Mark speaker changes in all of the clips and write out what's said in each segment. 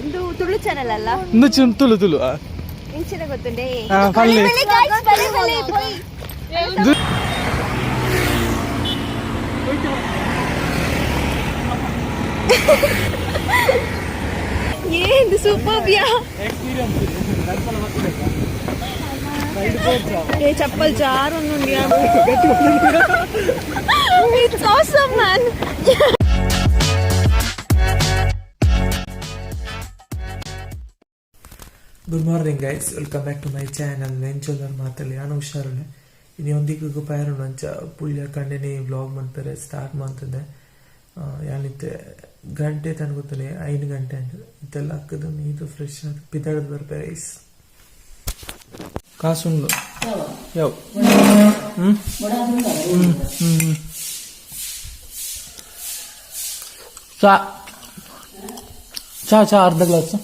Speaker 1: ಇಂದು ತುಳು ಚಾನಲ್ ಅಲ್ಲ?
Speaker 2: ಇಂದು ತುಳು ತುಳು.
Speaker 1: ಇಂಚಿನ ಗೊತ್ತುಂಡೆ.
Speaker 2: ಆ, ಪಲ್ಲೆ.
Speaker 1: ಬಲೆ ಬಲೆ ಪೋಯ್. ಏನು ಸೂಪರ್ ಯಾ. ఏ చెప్పలు జారు. It's awesome man.
Speaker 2: Good morning guys, welcome back to my channel. ಎಂಚೊಲ್ಲರ್ ಮಾತಲ್ಲಿ? ಯಾನು ಹುಷಾರುಲೆ. ಇನಿ ಒಂದಿಕ್ಕು ಪೈರುಂಡು ಅಂಚ ಪುಳ್ಯ ಕಂಡೆನೆ ವ್ಲಾಗ್ ಮನ್ಪೆರೆ ಸ್ಟಾರ್ಟ್ ಮಂತದೆ. ಯಾನಿತ್ತೆ ಗಂಟೆ ತನ ಗೊತ್ತಲೆ, 5 ಗಂಟೆ ಅಂಚ. ಇತ್ತೆಲ್ಲ ಅಕ್ಕದ ಮೀದು ಫ್ರೆಶ್ ಆದ್ ಪಿದಾಡ್ದು ಬರ್ಪೆರೆ ಐಸ್ ಕಾಸುಂಡು ಯಾವ. ಹ್ಮ್ ಹ್ಮ್ ಹ್ಮ್ ಚಾ ಚಾ ಚಾ ಅರ್ಧ ಗ್ಲಾಸ್.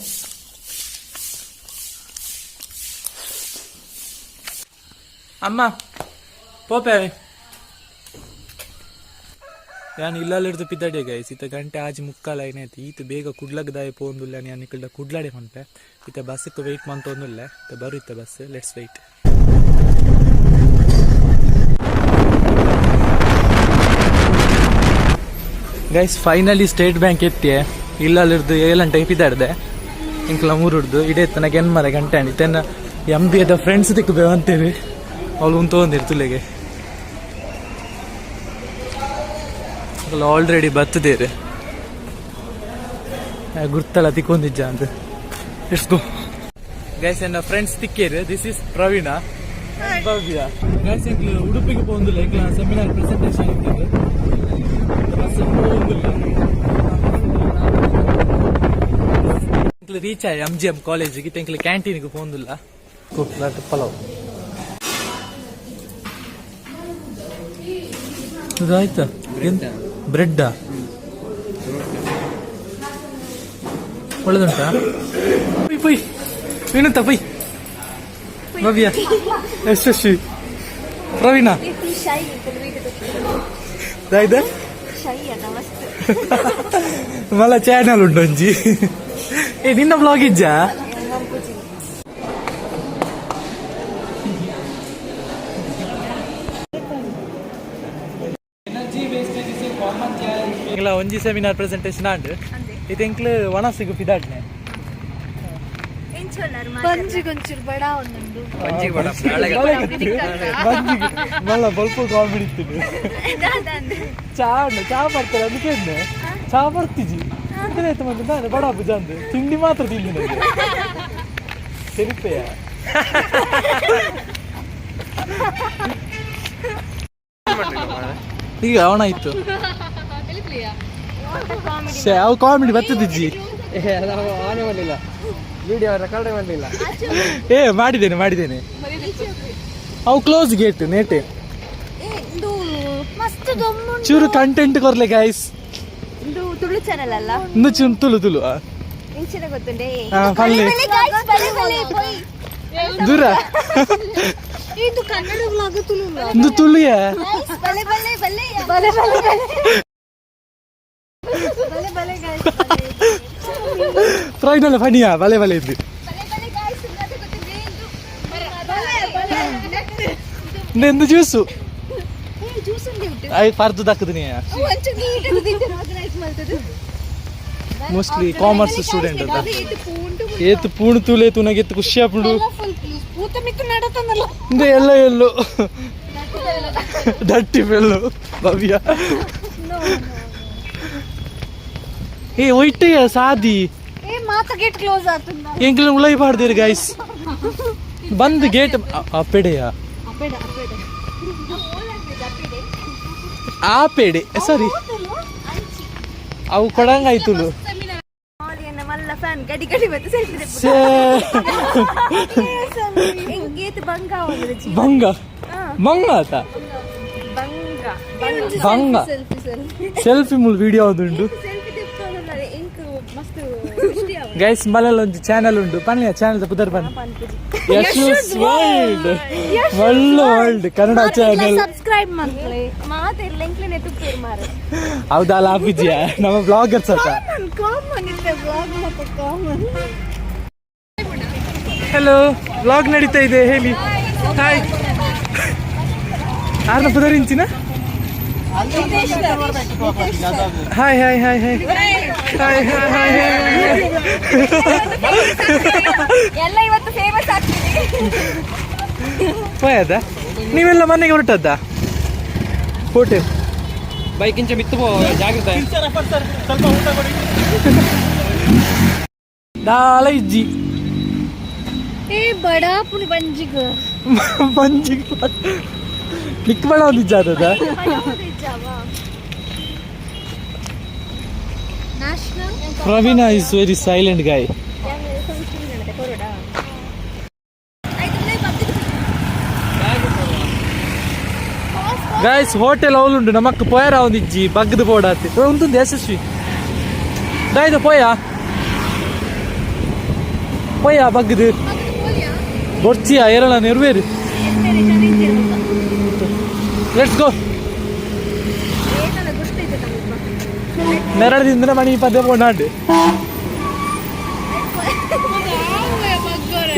Speaker 2: ಅಮ್ಮ ಪೋಪೆ. ಯಾನ್ ಇಲ್ಲಲ್ಲಿಡ್ದು ಪಿದ್ದಾಡಿ ಗೈಸ್. ಇತ್ತ ಗಂಟೆ 6:45 ಐನಾಯ್ತು. ಈತ ಬೇಗ ಕುಡ್ಲಗ್ ದಾಯ ಪೋಂದುಲ್ಲ. ನಾನು ಇಕ್ಕಲ್ದ ಕುಡ್ಲಾಡೆ ಪನ್ಪೆ. ಇತ್ತ ಬಸ್ಸಿಗೆ ವೆಯ್ಟ್ ಮಂತೊಂದುಲ್ಲೆ. ಇತ್ತ ಬರು ಇತ್ತ bus. Let's wait guys. Finally State Bank ಎತ್ತಿ. ಇಲ್ಲಲ್ಲಿರ್ದು ಏಲಂಟೆ ಪಿದಾಡ್ದೆ. ಇಂಕ್ಲ ಮೂರುಡ್ದು ಇಡೇ ತನಕ ಎನ್ಮರ ಗಂಟೆ ಅಂಡಿ ತೆನ್ನ ಎಂ ಬಿ ಎದ ಫ್ರೆಂಡ್ಸ್ ದಿಕ್ಕು ಬೇವಂತೇವಿ. ಅವಳು ಉಂತೊಂದಿರು ತುಲೆಗೆ. ಆಲ್ರೆಡಿ ಬತ್ತದೇರು ಗುರ್ತಲ ತಿಕ್ಕೊಂದಿಜ್ಜ ಅಂತ. Let's go guys. ಎನ್ನ ಫ್ರೆಂಡ್ಸ್ ತಿಕ್ಕೇರು. This is Praveena, Bhavya. Guys, ಎಂಕ್ಲು ಉಡುಪಿಗೆ ಪೋಂದುಲ್ಲ. ಎಂಕ್ಲ ಸೆಮಿನಾರ್ ಪ್ರೆಸೆಂಟೇಷನ್ ಇರ್ತದೆ. ಬಸ್ ಪೋಂದುಲ್ಲ. ಎಂಕ್ಲು ರೀಚ್ ಆಯ್ ಎಂ ಜಿ ಎಂ ಕಾಲೇಜಿಗೆ. ಎಂಕ್ಲು ಕ್ಯಾಂಟೀನ್ಗೆ ಪೋಂದುಲ್ಲ. ಕುಟ್ಲಾಟ್ ಪಲಾವ್ ಇದಾಯ್ತಾ? ಬ್ರೆಡ್ಡಾ? ಒಳ್ಳೆದುಂಟಾ? ಪುಯ್ ಪುಯ್ ಏನಂತ ಪುಯ್. ಭವ್ಯ, ಯಶಸ್ವಿ, ಪ್ರವೀಣ.
Speaker 1: ಶೈ.
Speaker 2: ಇದಾಯ್ತಾ?
Speaker 1: ಶೈ ಅಲ್ಲ ಮಸ್ತ್.
Speaker 2: ಮಲ್ಲ ಚಾನಲ್ ಉಂಟು ಒಂಜಿ. ಏ, ನಿನ್ನ ಬ್ಲಾಗ್ ಇಜ್ಜಾ? ಎಂಕ್ಲ ಒಂಜಿ ಸೆಮಿನಾರ್ ಪ್ರೆಸೆಂಟೇಷನ್ ಆಂಡ್. ಇದು ಎಂಕ್ಲು ವನಸಿಗು ಪಿದಾಡ್ನೆ.
Speaker 1: ಬಂಜಿಗೊಂಚೂರು ಬಡ ಒಂದುಂಡು.
Speaker 2: ಮಲ್ಲ ಬಲ್ಪ ಕಾಮಿಡಿ ಇತ್ತು. ಚಾ ಉಂಡು, ಚಾ ಬರ್ತಾರೆ ಅದಕ್ಕೆ. ಚಾ ಬರ್ತಿಜಿ ಆಯ್ತು. ಮತ್ತೆ ನಾನು ಬಡ ಪೂಜಾ ಅಂದು ತಿಂಡಿ ಮಾತ್ರ ತಿಂಡಿ ನನಗೆ ಸರಿಪೆಯ. ಈಗ ಅವನಾಯ್ತು. ಅವು ಕಾಮಿಡಿ ಬರ್ತದಿಜ್ಜಿ.
Speaker 3: ಆನೆ ಮಾಡಲಿಲ್ಲ, ವಿಡಿಯೋ ರೆಕಾರ್ಡ್ ಮಾಡಲಿಲ್ಲ.
Speaker 2: ಏ, ಮಾಡಿದ್ದೇನೆ ಮಾಡಿದ್ದೇನೆ. ಅವು ಕ್ಲೋಸ್ ಗೇಟ್ ನೇಟೆ.
Speaker 1: ಇಂದು ಮಸ್ತ್ ದೊಮ್ಮು.
Speaker 2: ಚೂರು ಕಂಟೆಂಟ್ ಕೊರ್ಲೆ ಗೈಸ್.
Speaker 1: ಇಂದು ತುಳು ಚಾನಲ್ ಅಲ್ಲ?
Speaker 2: ಇಂದು ಚೂರು ತುಳು ತುಳು.
Speaker 1: ಇಂಚಿನ ಗೊತ್ತುಂಡೆ.
Speaker 2: ಆ, ಪಲ್ಲೆ.
Speaker 1: ಬಲೆ ಬಲೆ ಪೋಯ್.
Speaker 2: ದೂರ.
Speaker 1: ಇದು ಕನ್ನಡ ವ್ಲಾಗ್, ತುಳು.
Speaker 2: ಇಂದು ತುಳುಯ.
Speaker 1: ಬಲೆ ಬಲೆ ಬಲೆ ಬಲೆ ಬಲೆ ಬಲೆ ಬಲೆ ಗೈಸ್.
Speaker 2: ಪ್ರೈನಲ್ಲ ಫಣಿಯಾ ಬಲೆ ಬಲೆ ಇದ್ದು.
Speaker 1: ಬಲೆ ಬಲೆ ಗೈಸ್, ಗೊತ್ತುಂಡೆ ಇಂದು ಬಲೆ ಬಲೆ.
Speaker 2: ಇಂದು ಜ್ಯೂಸು.
Speaker 1: ಏ, ಜ್ಯೂಸ್ ಉಂಡೆ ಉಂಟು.
Speaker 2: I ಪರ್ದು ದಕ್ಕದನಿ.
Speaker 1: ಒಂಚೂರು ನೀಟಾಗಿ ತಿಂತಾರೆ, ಆರ್ಗನೈಸ್ ಮಾಡ್ತದೆ.
Speaker 2: ಮೋಸ್ಟ್ಲಿ ಕಾಮರ್ಸ್ ಸ್ಟೂಡೆಂಟ್ ಅಂತ.
Speaker 1: ಏತು ಪೂಂಡು.
Speaker 2: ಏತು ಪೂಣು ತೂಲೆ ತುನಗೆ ಎತ್ತು ಖುಷಿ ಆಪುಂಡು.
Speaker 1: ಫುಲ್ ಪೂತ ಮಿತ್ತು ನಡತಂದಲ್ಲ.
Speaker 2: ಇಂದು ಎಲ್ಲ ಎಲ್ಲು ದಟ್ಟಿ ಬೆಲ್ಲು ಭವ್ಯ. ಏ, ಒಯ್ಟೆಯ ಸಾದಿ.
Speaker 1: ಏ, ಮಾತ ಗೇಟ್ ಕ್ಲೋಸ್ ಆತಂದ.
Speaker 2: ಎಂಕ್ಲ ಉಳೈ ಪಾಡ್ದಿರು ಗೈಸ್. ಬಂದ್ ಗೇಟ್ ಅಪ್ಪೆಡೆಯ.
Speaker 1: ಅಪೇಡ ಅಪೇಡ.
Speaker 2: ಆ ಪೇಡೆ ಸಾರಿ, ಅವು ಕೊಡಂಗಾಯ್ತುಲು.
Speaker 1: ಮಲ್ಲ ಫ್ಯಾನ್ ಗಡಿ ಗಡಿ ಮತ್ತೆ ಸೆಲ್ಫಿ.
Speaker 2: ಛೇ.
Speaker 1: ಎಂಗೇತ್ ಬಂಗ ಒಂದು.
Speaker 2: ಬಂಗ ಮಂಗ ಆತ.
Speaker 1: ಬಂಗ.
Speaker 2: ಬಂಗ.
Speaker 1: Selfie selfie.
Speaker 2: ಸೆಲ್ಫಿ ಮುಲ್ ವಿಡಿಯೋ ಉಂಟು.
Speaker 1: ಸೆಲ್ಫಿ ತೆಪ್ತೊಂದುಲ್ಲಾರೆ ಎಂಕ್ ಮಸ್ತ್ ಖುಷಿ ಆವು.
Speaker 2: ಗೈಸ್ ಮಲಲ್ ಒಂಜಿ ಚಾನೆಲ್ ಉಂಡು ಪನ್ಲೆ ಚಾನೆಲ್ ಪುದರ್ ಬನ್ ಯಶಸ್ ವರ್ಲ್ಡ್ ಒಳ್ಳೆ ವರ್ಲ್ಡ್ ಕನ್ನಡ ಚಾನೆಲ್
Speaker 1: ಸಬ್ಸ್ಕ್ರೈಬ್ ಮಾಡ್ಕೊಳ್ಳಿ ಮಾತೆ ಲಿಂಕ್ಲಿನೇ ತುಪ್ಪೇರು ಮಾರ
Speaker 2: ಹೌದಾ ಲಾಪಿಜಿಯ ನಮ್ಮ ಬ್ಲಾಗರ್ಸ್ ಅತ್ತ
Speaker 1: ಕಾಮನ್ ಕಾಮನ್ ಇತ್ತೆ ಬ್ಲಾಗ್ ಮತ್ತೆ ಕಾಮನ್.
Speaker 2: ಹಲೋ, ಬ್ಲಾಗ್ ನಡೀತಾ ಇದೆ, ಹೇಳಿ. ಹಾಯ್, ಆರ್ನ ಪುದರ್ ಇಂಚಿನ? Hi hi hi hi hi hi hi hi.
Speaker 1: ಎಲ್ಲ ಇವತ್ತು ಫೇಮಸ್ ಆಗ್ತಿದೆ.
Speaker 2: ಹೋಯದ ನೀವೆಲ್ಲ ಮನೆಗೆ ಹೊರಟದ್ದ ಹೋಟೆಲ್?
Speaker 3: ಬೈಕ್ ಇಂಚ ಮಿತ್ತು ಪೋ, ಜಾಗ್ರತೆ.
Speaker 2: ದಾಲ ಇಜ್ಜಿ.
Speaker 1: ಏ ಬಡಾ ಪುಲಿ ಬಂಜಿಗ.
Speaker 2: ಬಂಜಿ ಕ್ಲಿಕ್ ಬೇಡ ಒಂದು ಇಜ್ಜ ಆದದ.
Speaker 1: National
Speaker 2: Praveena is very silent guy. Guys, hotel ಅವಲುಂಡು ನಮಕ್ ಪೋಯರ ಒಂದಿಜ್ಜಿ ಬಗ್ಗದ ಬೋಡಾತಿ ಉಂತುಂದು ಯಶಸ್ವಿ ದಾಯ್ದ ಪೋಯ ಪೋಯ ಬಗ್ಗದು ಬೊರ್ಚಿಯ ಎರಳ ನೆರವೇರು. Let's go. ನೆರಳದಿಂದ ಮಣಿ ಪದೇ ಪೋನಾಡು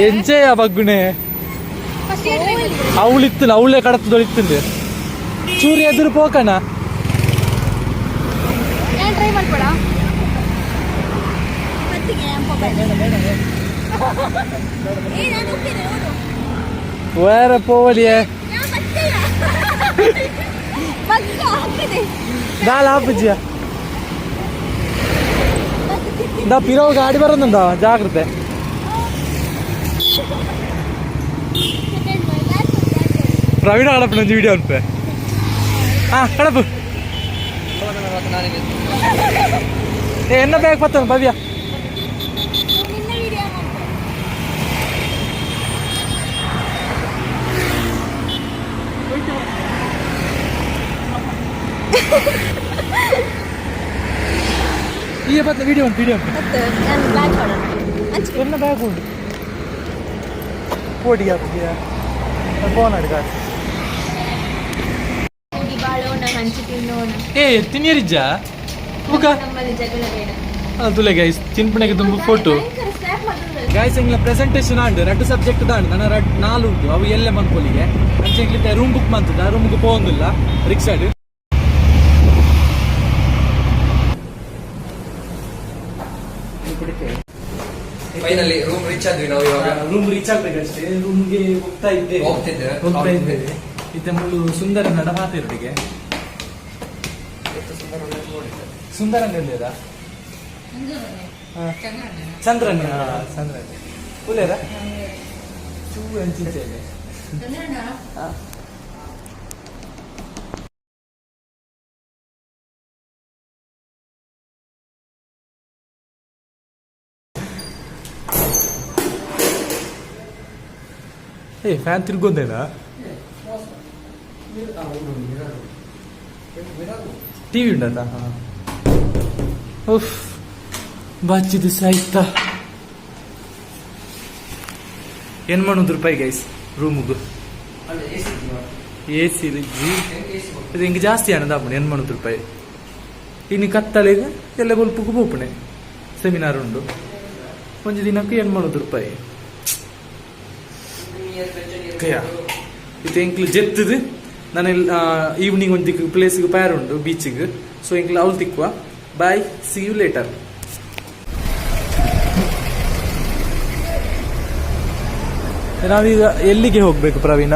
Speaker 2: ಎಂಚೆಯ ಬಗ್ಗುಣೆ ಅವಳಿತ್ತು ಅವಳೇ ಕಡತದೊಳಿತ್ತುಂಡು ಚೂರಿ ಎದುರು ಪೋಕಣ.
Speaker 1: ಟ್ರೈ ಮಾಡ್ಬೇಡ.
Speaker 2: വേറെ പോവലിയേ ദാ ലാപ്പിച്ചിയ ദാ പിറവ് ಗಾಡಿ ಬರೋದುಂಟಾ, ಜಾಗ್ರತೆ. ಪ್ರವೀಣ ಕಡಪು ಒಂಜಿ ವಿಡಿಯೋ ಅನ್ಪೆ. ಹಾ ಕಡಪು. ಏ ಎನ್ನ ಬ್ಯಾಗ್ ಪತ್ತನು ಭವ್ಯ. ಈ ಪತ್ತ ವಿಡಿಯೋ ಉಂಟು, ವಿಡಿಯೋ ಉಂಟು. ಎನ್ನ ಬ್ಯಾಗ್ ಉಂಟು ಕೋಟಿಗೆ ಹಾಕಿದ್ಯಾ ಫೋನ್ ಅಡ್ಗ.
Speaker 1: ಬಾಳೋಣ, ಹಂಚಿ ತಿನ್ನೋಣ.
Speaker 2: ಏ ತಿನ್ನಿರಿಜ್ಜ ಬುಕ.
Speaker 1: ನಮ್ಮಲ್ಲಿ ಜಗಳ ಬೇಡ.
Speaker 2: ತುಲೆ ಗೈಸ್ ತಿನ್ಪಣೆಗೆ ತುಂಬ ಫೋಟೋ.
Speaker 1: ಸ್ನ್ಯಾಪ್ ಮಾಡೋದು.
Speaker 2: ಗೈಸ್, ಎಂಗ್ಲ ಪ್ರೆಸೆಂಟೇಷನ್ ಆಂಡ್ ರಡ್ಡು ಸಬ್ಜೆಕ್ಟ್ ದಾಂಡ್ ನನ್ನ ರಡ್ ನಾಲು ಉಂಟು. ಅವು ಎಲ್ಲೆ ಮನ್ಪೊಲಿಗೆ ಅಂಚೆ ಎಂಗ್ಲಿತ್ತೆ ರೂಮ್ ಬುಕ್ ಮಂತದ ರೂಮ್ಗೆ ಪೋಂದಿಲ್ಲ ರಿಕ್ಷಾಡ್.
Speaker 3: ಫೈನಲಿ ರೂಮ್ ರೀಚ್ ಆದ್ವಿ ನಾವು ಇವಾಗ.
Speaker 2: ರೂಮ್ ರೀಚ್ ಆಗ್ಬೇಕಷ್ಟೇ, ರೂಮ್ಗೆ ಹೋಗ್ತಾ ಇದ್ದೆ.
Speaker 3: ಹೋಗ್ತಿದ್ದೆ.
Speaker 2: ಹೋಗ್ತಾ ಇದ್ದೇವೆ. ಇತ್ತೆ ಮುಳ್ಳು ಸುಂದರ ನಡ ಮಾತಿರ್ದಿಗೆ. ಸುಂದರ ಎಲ್ಲಿದ? ಚಂದ್ರಣ್ಣ, ಚಂದ್ರಣ್ಣ ಉಲ್ಲೇರ ಚೂ ಅಂಚಿಂಚೆ. ಏ ಫ್ಯಾನ್ ತಿರ್ಗೊಂದೇನಾ? ಟಿವಿ ಉಂಡತಾ? ಉಫ್, ಬಾಚಿದು ಸಾಯ್ತಾ. ಏನ್ ಮಾಡೋದು ರೂಪಾಯಿ ಗೈಸ್ ರೂಮುಗು ಎ ಸಿ ಜಿ ಇದು ಹಿಂಗೆ ಜಾಸ್ತಿ ಹಣದ ಆಪುಂಡು ಎನ್ಮನೂರು ರೂಪಾಯಿ. ಇನ್ನು ಕತ್ತಲೆಗೆ ಎಲ್ಲ ಬೊಲ್ಪುಗು ಪೋಪುಣೆ ಸೆಮಿನಾರ್ ಉಂಡು. ಒಂಜಿ ದಿನಕ್ಕೆ ಎನ್ಮನೂರು ರೂಪಾಯಿ ಕಯ್ಯ ಇದು. ಎಂಕ್ಲು ಜೆತ್ತದು ನಾನು ಈವ್ನಿಂಗ್ ಒಂದು ದಿಕ್ಕು ಪ್ಲೇಸ್ಗೆ ಪ್ಯಾರ್ ಉಂಡು ಬೀಚಿಗೆ. ಸೊ ಎಂಕ್ಲು ಅವ್ಲು ತಿಕ್ಕುವ. Bye, see you later. ನಾವೀಗ ಎಲ್ಲಿಗೆ ಹೋಗ್ಬೇಕು ಪ್ರವೀಣ?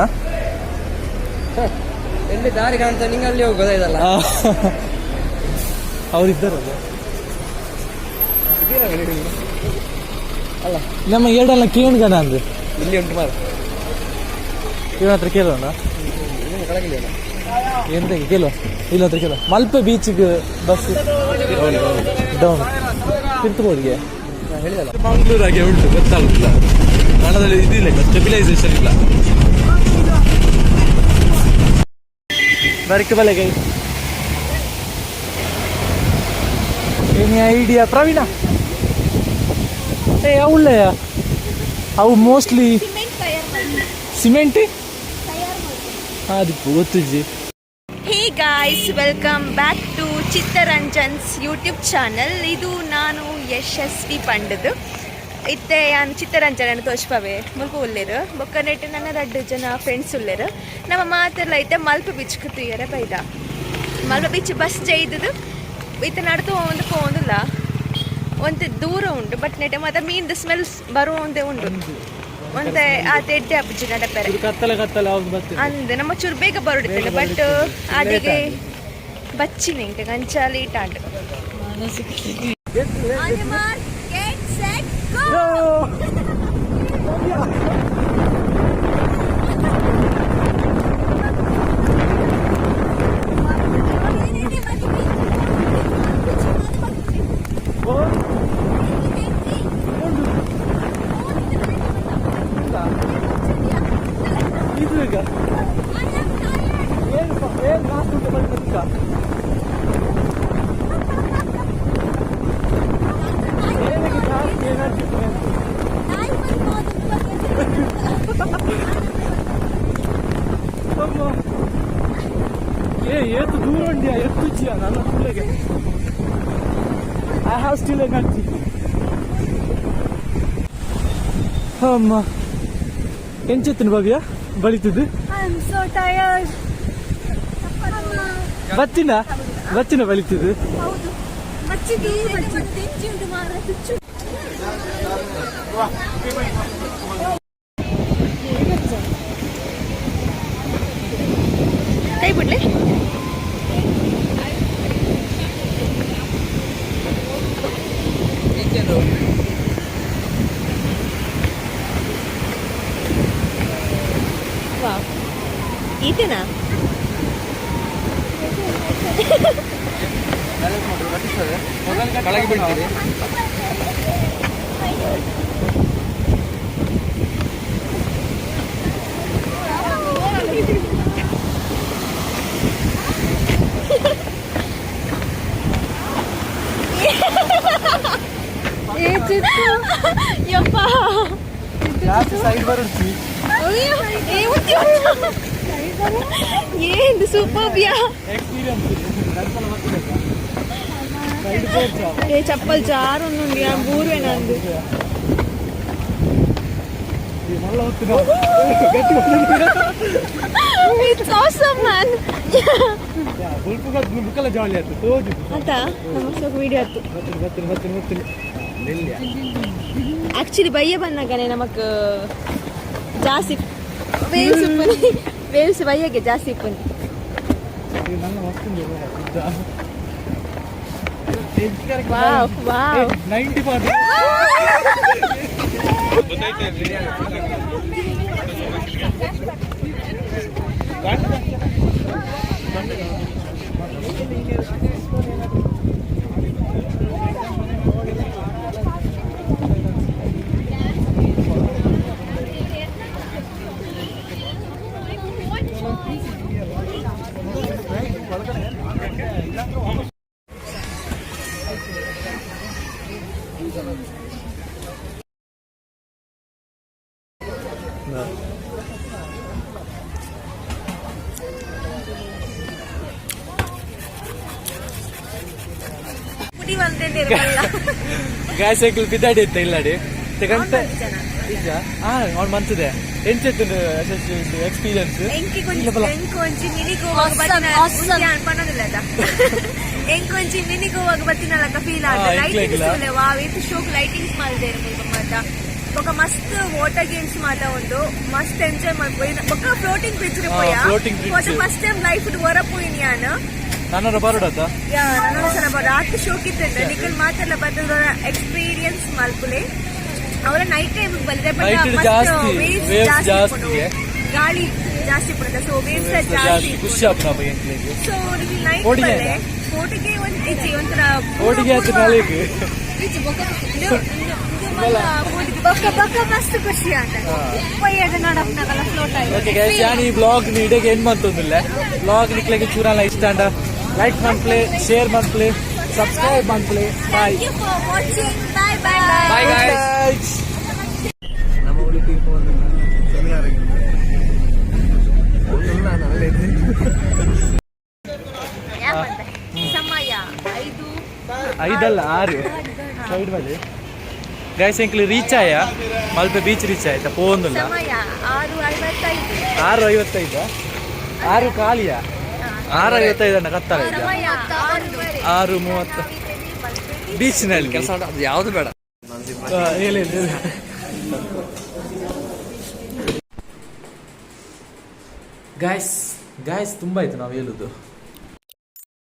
Speaker 3: ಎಲ್ಲಿ ದಾರಿ ಕಾಣ್ತಾ ನಿಂಗೆ ಅಲ್ಲಿ ಹೋಗಿ ಗೊತ್ತಾಯ್ತಲ್ಲ.
Speaker 2: ಅವರಿದ್ದಾರಲ್ಲ.
Speaker 3: ಇದ್ದೀರಲ್ಲ ನೀವು? ಅಲ್ಲ.
Speaker 2: ನಮ್ಮ ಎರಡಲ್ಲ ಕೇಣ್ಗಣ ಅಂದ್ರೆ.
Speaker 3: ಇಲ್ಲಿ ಉಂಟು ಮಾರ.
Speaker 2: ಇವನ ಹತ್ರ ಕೇಳೋಣ.
Speaker 3: ಇನ್ನೊಂದು ಕೆಳಗಿಲ್ಲ.
Speaker 2: ಎಂತ ಕೇಳುವ, ಇಲ್ಲ ಹತ್ರ ಕೇಳುವ. ಮಲ್ಪೆ ಬೀಚ್ಗೆ ಬಸ್ ಡೌನ್ ತಿರ್ತಬೋದಿಗೆ.
Speaker 3: ಹೇಳಿದಲ್ಲ.
Speaker 2: ಮಂಗಳೂರಾಗೆ ಉಂಟು, ಗೊತ್ತಾಗುದಿಲ್ಲ. ಹಣದಲ್ಲಿ ಇದಿಲ್ಲ, ಸ್ಟೆಬಿಲೈಸೇಷನ್ ಇಲ್ಲ. ಬರಿಕ ಬಲೆ ಗೈ. Any idea Praveena? ಏ, ಅವುಳ್ಳೆಯ ಅವು ಮೋಸ್ಟ್ಲಿ
Speaker 1: ಸಿಮೆಂಟ್ ತಯಾರು ಮಾಡ್ತಾರೆ.
Speaker 2: ಸಿಮೆಂಟ್
Speaker 1: ತಯಾರು ಮಾಡ್ತಾರೆ.
Speaker 2: ಅದು ಗೊತ್ತಿಜ್ಜಿ.
Speaker 1: Hey guys, welcome back to Chittaranjan's YouTube channel. ಇದು ನಾನು ಯಶಸ್ವಿ ಪಂಡದು. ಇತ್ತೆ ಯಾನ್ ಚಿತ್ತರಂಜನ್ ತೋಜ್ಪವೆ. ಮುಲ್ಪ ಉಲ್ಲೇರು ಬೊಕ್ಕ ನೆಟ್ ನನ್ನ ರಡ್ಡು ಜನ ಫ್ರೆಂಡ್ಸ್ ಉಲ್ಲೇರು. ನಮ್ಮ ಮಾತೆಲ್ಲ ಇತ್ತೆ ಮಲ್ಪ ಬೀಚ್ ತೂಯರೆ ಬೈದ. ಮಲ್ಪ ಬೀಚ್ ಬಸ್ ಜೈದದು ಇತ್ತೆ ನಡ್ದು ಒಂದು ಪೋಂದಿಲ್ಲ, ಒಂತೆ ದೂರ ಉಂಟು. ಬಟ್ ನೆಟೆ ಮಾತ ಮೀನ್ದ ಸ್ಮೆಲ್ಸ್ ಬರುವ ಒಂದೇ ಉಂಟು. ಒಂತೆ ಆತ ಎಡ್ಡೆ ಅಪ್ಪುಜಿ ನಡಪೆರೆ.
Speaker 2: ಇದು ಕತ್ತಲೆ ಕತ್ತಲೆ ಅವ್ನು ಬರ್ತದೆ.
Speaker 1: ಅಂದ್ ನಮ್ಮ ಚೂರು ಬೇಗ ಬರುಡಿತ್ತಲ್ಲ, ಬಟ್ ಅದಿಗೆ ಬಚ್ಚಿನ ಇಂಕ ಅಂಚ ಲೇಟ್ ಆಂಡ್. Get set go.
Speaker 2: ಇದು ಈಗ ಏನು ಏನು ನಾಲ್ಕು ಉಂಟು ಬರ್ತದೆ. ಏನಕ್ಕೆ ಜಾಸ್ತಿ ಎನರ್ಜಿ? ಅಮ್ಮ, ಏ ಏತು ದೂರ ಉಂಡಿಯಾ ಎತ್ತುಜ್ಜಿಯ ನನ್ನ ಮಕ್ಕಳಿಗೆ. I have still energy. ಅಮ್ಮ, ಎಂಚೆತ್ತಿನ ಭವ್ಯ ಬಳಿತಿದ್ದು?
Speaker 1: I am so tired.
Speaker 2: ಬತ್ತಿನ ಬತ್ತಿನ ಬಳಿತಿದ್ದು.
Speaker 1: ಹೌದು, ಮಚ್ಚಿಗೆ ತೆಂಚಿ ಉಂಟು ಮಾರ ತುಚ್ಚು. ಕೈ ಬಿಡ್ಲಿ. ವಾವ್, ಈತನಾ?
Speaker 3: ಕೆಳಗೆ ಬೀಳ್ತೀರಿ.
Speaker 1: ಏ ಚಿತ್ತು, ಯಪ್ಪ.
Speaker 2: ಜಾಸ್ತಿ ಸೈಡ್ ಬರುತ್ತಿ.
Speaker 1: ಅಯ್ಯೋ, ಏ ಉತ್ತಿ ಏನು ಸೂಪರ್ ಯಾ.
Speaker 2: ಎಕ್ಸ್ಪೀರಿಯನ್ಸ್ ಸೈಡ್ ಬೋರ್ಚ.
Speaker 1: ಏ, ಚಪ್ಪಲ್ ಜಾರು నుండి ಆ ಬೂರುವೆ ನಂದು.
Speaker 2: ಮಲ್ಲ ಹೊತ್ತು ಗಟ್ಟಿ.
Speaker 1: It's awesome man.
Speaker 2: ಬುಲ್ಪುಗ ಬುಲ್ಕಲ್ಲ ಜಾಲಿ ಆಯ್ತು ತೋಜು.
Speaker 1: ಆತ ನಮ್ಮ ಸ್ವಲ್ಪ ವಿಡಿಯೋ ಆಯ್ತು.
Speaker 2: ಬರ್ತೀನಿ ಬರ್ತೀನಿ ಬರ್ತೀನಿ ಬರ್ತೀನಿ.
Speaker 1: ಆಕ್ಚುಲಿ ಬಯ್ಯ ಬಂದಾಗನೆ ನಮಕ್ ಜಾಸ್ತಿ ವೇವ್ಸ್ ಉಪ್ಪುನಿ. ವೇವ್ಸ್ ಬಯ್ಯಗೆ ಜಾಸ್ತಿ ಉಪ್ಪುನಿ.
Speaker 2: ಇದು ನನ್ನ ಮಸ್ತ್.
Speaker 1: Wow wow.
Speaker 2: 90.
Speaker 1: ಪುಡಿ ಬಂದೇನಿರಲ್ಲ.
Speaker 2: ಗಾಯ ಸೈಕಲ್ ಬಿದ್ದಾಡಿ ಇತ್ತ ಇಲ್ಲಡಿ ಗಂಟೆ ನಿಜ. ಹಾ, ಅವ್ನು ಮಂತದೆ. ಎಂಚೆತ್ತು ಎಕ್ಸ್ಪೀರಿಯನ್ಸ್?
Speaker 1: ಎಂಕಿ
Speaker 2: ಇಲ್ಲ ಬಲ.
Speaker 1: ಎಂಕ್ ಒಂಜಿ ಮಿನಿ ಗೋವಾಗ ಬತ್ತಿನ ಪನ್ನೊಂದಿಲ್ಲ. ಎಂಕ್ ಒಂಜಿ ಮಿನಿ ಗೋವಾಗ ಬತ್ತಿನಲಕ ಫೀಲ್ ಆದ.
Speaker 2: ಹಾ,
Speaker 1: ಲೈಟಿಂಗ್ಸ್
Speaker 2: ಎಂಕ್ಲೆಗ್ಲ.
Speaker 1: ಉಲ್ಲೆ. ವಾವ್, ಇತ್ತು ಶೋಕ್ ಲೈಟಿಂಗ್ಸ್ ಮಲ್ದೇರು ಮುಲ್ಪ ಮಾತ. ಬೊಕ ಮಸ್ತ್ ವಾಟರ್ ಗೇಮ್ಸ್ ಮಾತ ಉಂಡು. ಮಸ್ತ್ ಎಂಜಾಯ್ ಮಲ್ಪೊಲಿ. ಬೊಕ ಫ್ಲೋಟಿಂಗ್ ಬ್ರಿಡ್ಜ್ ಪೋಯ.
Speaker 2: Floating bridge.
Speaker 1: First time life ವರ ಪೋಯಿನಿ ಯಾನ್.
Speaker 2: ನಾನೊರ ಬರೋಡತ್ತ.
Speaker 1: ಯಾ, ನಾನು ಸಲ ರಾತ್ರಿ ಶೋಕ್ ಇತ್ತು. ನಿಕಲ್ ಮಾತೆಲ್ಲ ಬತ್ತದ ಎಕ್ಸ್ಪೀರಿಯನ್ಸ್ ಮಲ್ಪುಲೆ. ಅವರ ನೈಟ್ ಟೈಮ್ ಬಲ್ಲಿದೆ.
Speaker 2: Night
Speaker 1: but
Speaker 2: ಜಾಸ್ತಿ,
Speaker 1: ವೇವ್ಸ್
Speaker 2: waves
Speaker 1: ಜಾಸ್ತಿ
Speaker 2: ಜಾಸ್ತಿ.
Speaker 1: ಉಪ್ಪುಂಡು. ಗಾಳಿ ಜಾಸ್ತಿ ಉಪ್ಪುಂಡು, ಸೊ ವೇವ್ಸ್ ಜಾಸ್ತಿ.
Speaker 2: ಜಾಸ್ತಿ ಖುಷಿ ಆಪುನ ಎಂಕ್ಲೆಗ್.
Speaker 1: ಸೊ ನಿಮಗೆ ನೈಟ್
Speaker 2: ಓಡಿಗೆ
Speaker 1: ಬಲ್ಲೆ ಬೋಟಿಗೆ ಒಂದು ಇಜ್ಜಿ ಒಂಥರ.
Speaker 2: ಓಡಿಗೆ ಆಯ್ತು ನಾಳೆಗ್.
Speaker 1: ಬೊಕ್ಕ ಬೊಕ್ಕ ಮಸ್ತ್ ಖುಷಿ ಆತ ಪೊಯ್ಯದ ನಡಪ್ನಾಗಲ್ಲ ಫ್ಲೋಟ್.
Speaker 2: ಓಕೆ ಗೈಸ್, ಯಾನ್ ಈ ಬ್ಲಾಗ್ ಇಡೀ ಎಂಡ್ ಮಂತೊಂದಿಲ್ಲ. ಬ್ಲಾಗ್ ನಿಕ್ಲೆಗ್ ಚೂರಾಲ ಇಷ್ಟ ಅಂಡ ಲೈಕ್ ಮನ್ಪ್ಲೆ, ಶೇರ್ ಮನ್ಪ್ಲೆ, ಸಬ್ಸ್ಕ್ರೈಬ್ ಮನ್ಪ್ಲೆ. Bye.
Speaker 1: Thank you for watching. Bye bye.
Speaker 3: Bye guys.
Speaker 2: Bye. ಆರು ಸೈಡ್ ಬಲ್ಲಿ ಗೈಸ್, ಎಂಕ್ಲು ರೀಚ್ ಆಯ, ಮಲ್ಪೆ ಬೀಚ್ ರೀಚ್ ಆಯ್ತಾ ಪೋಂದುಲ್ಲ.
Speaker 1: ಸಮಯ 6:55.
Speaker 2: 6:55, ಆರು ಖಾಲಿಯ, 6:55 ಅಣ್ಣ, ಕತ್ತಲ ಈಗ.
Speaker 1: ಸಮಯ 6:30.
Speaker 2: 6:30 ಬೀಚ್ನಲ್ಲಿ.
Speaker 3: ಕೆಲಸ ಅದು ಯಾವುದು ಬೇಡ.
Speaker 2: ಹೇಳಿ ಹೇಳಿ. ಗಾಯ್ಸ್, ಗಾಯ್ಸ್, ತುಂಬ ಆಯ್ತು ನಾವು ಹೇಳುದು.